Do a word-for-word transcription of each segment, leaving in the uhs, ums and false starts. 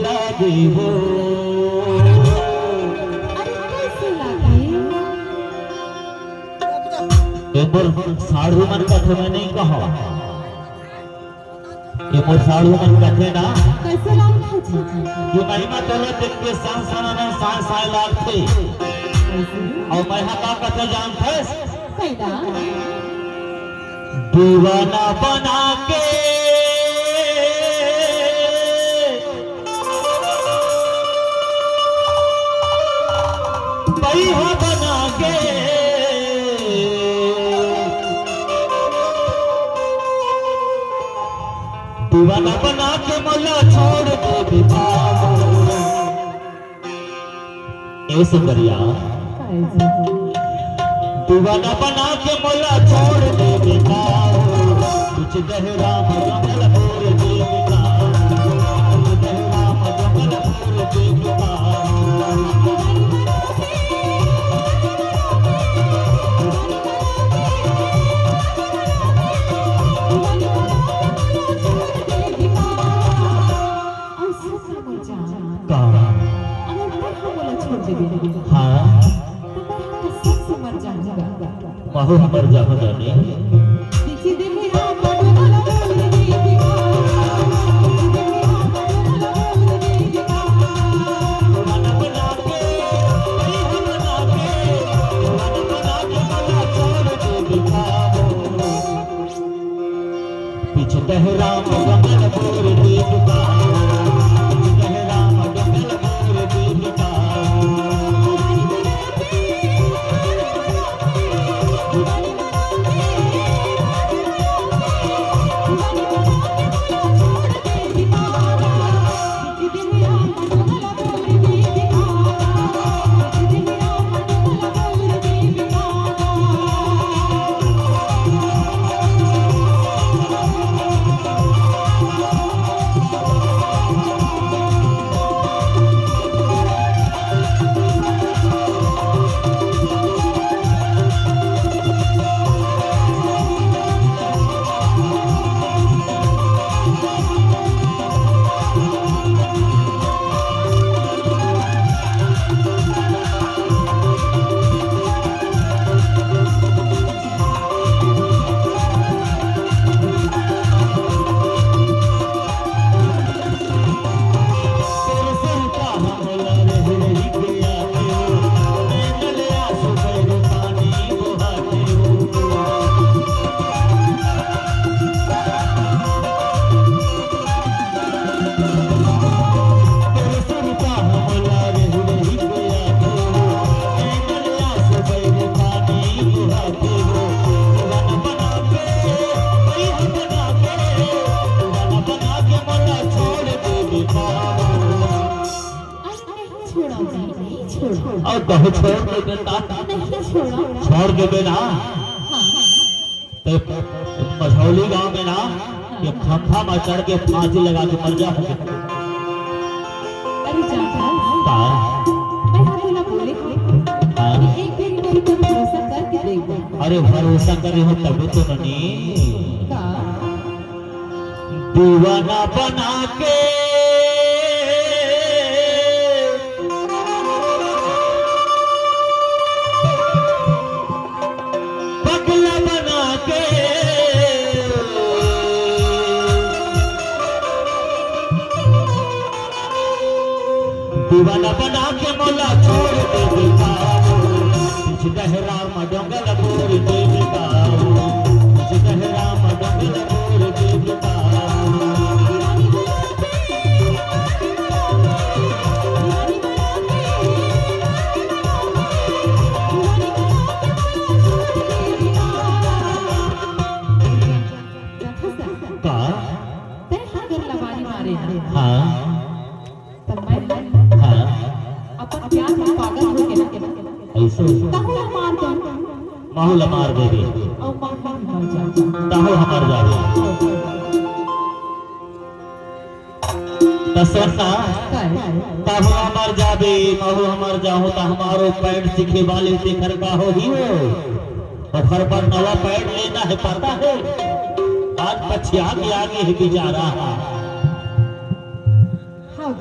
लागे वो। अरे, कैसे लागे? ए मोर साढ़ू मन कथे, मैं नहीं कहा। ए मोर साढ़ू मन कथे ना। कैसे लागथे जी? कि महिमा तोला देख के सान सान ना सान सान लागथे। कैसे? अउ मैं हा का कथे जानथस? कैला? दीवाना बना के, बैहा बना के, दीवाना बना के मोला छोड़ दे बेटा। ए सुंदरिया, दीवाना बना के मोला छोड़ दे बेटा। कुछ दहरा मगमल बोल दे बेटा। कुछ दहरा मगमल बोल दे बेटा। अउ सुन ना मोर जान। का? अगर तैं ह मोला छोड़ देबे ना, हाँ। त मैं ह कसम से मर जाहूँ गा। महू ह मर जाहूँ जानी। पीछे दहराम गगन मोर दीप का, पीछे दहराम गगन मोर दीप का। अरे नहीं छोड़ो जी, नहीं छोड़ो। अउ कहूँ छोड़ दे बेटा। नहीं छोड़ो। छोड़ देबे ना। हाँ, हाँ। ते मझौली गांव में ना, ये खंभा में चढ़ के फांसी लगा के मर जा। अरे जानथस, का? मैं हा तोला बोले हूँ हाँ। कि एक दिन मोर ऊपर भरोसा करके देखबे। अरे भरोसा करे हो तबे तो ननी। का? दीवाना बना के, पगला बना के, दीवाना बना के मोला छोड़ दे बेटा। पीछे दहरा डोंगल बोर देवता, जगह राम डोंगल बोर देवता। का? तैं हा अगर लबारी मारे ना, हाँ। त मैं हाँ। अपन प्यार में पागल हो के ना, ऐसे? तहूँ ला मार दूँ। महू ला मार देबे। अउ महू मर जाहूँ। तहूँ ह मर जाबे। त सुन ना, काय? तहूँ ह मर जाबे, महू ह मर जाहूँ, त हमारो पैंट सीखे वाले तेखर का होही वो? ओखर बर नवा पैंट लेना हे, पता हे? आज पछिया के आगे हे बेचारा। हाँ,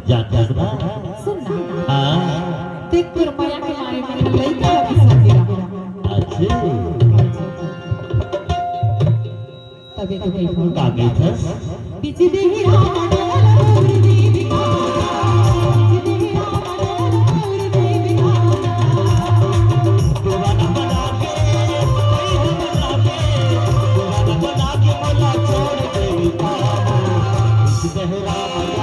जानथस ना? सुन ना। हाँ। देख, तोर मया के मारे मारे लइका ला बिसर गे रहा। अच्छा। तबे तो कहिथंव। का कहिथस? बिच देही राम डोल उर दे दिखाना। बिच देही राम डोल उर दे दिखाना। दीवाना बना के, दीवाना बना के मोला छोड़ दे दिखाना। बिच देही राम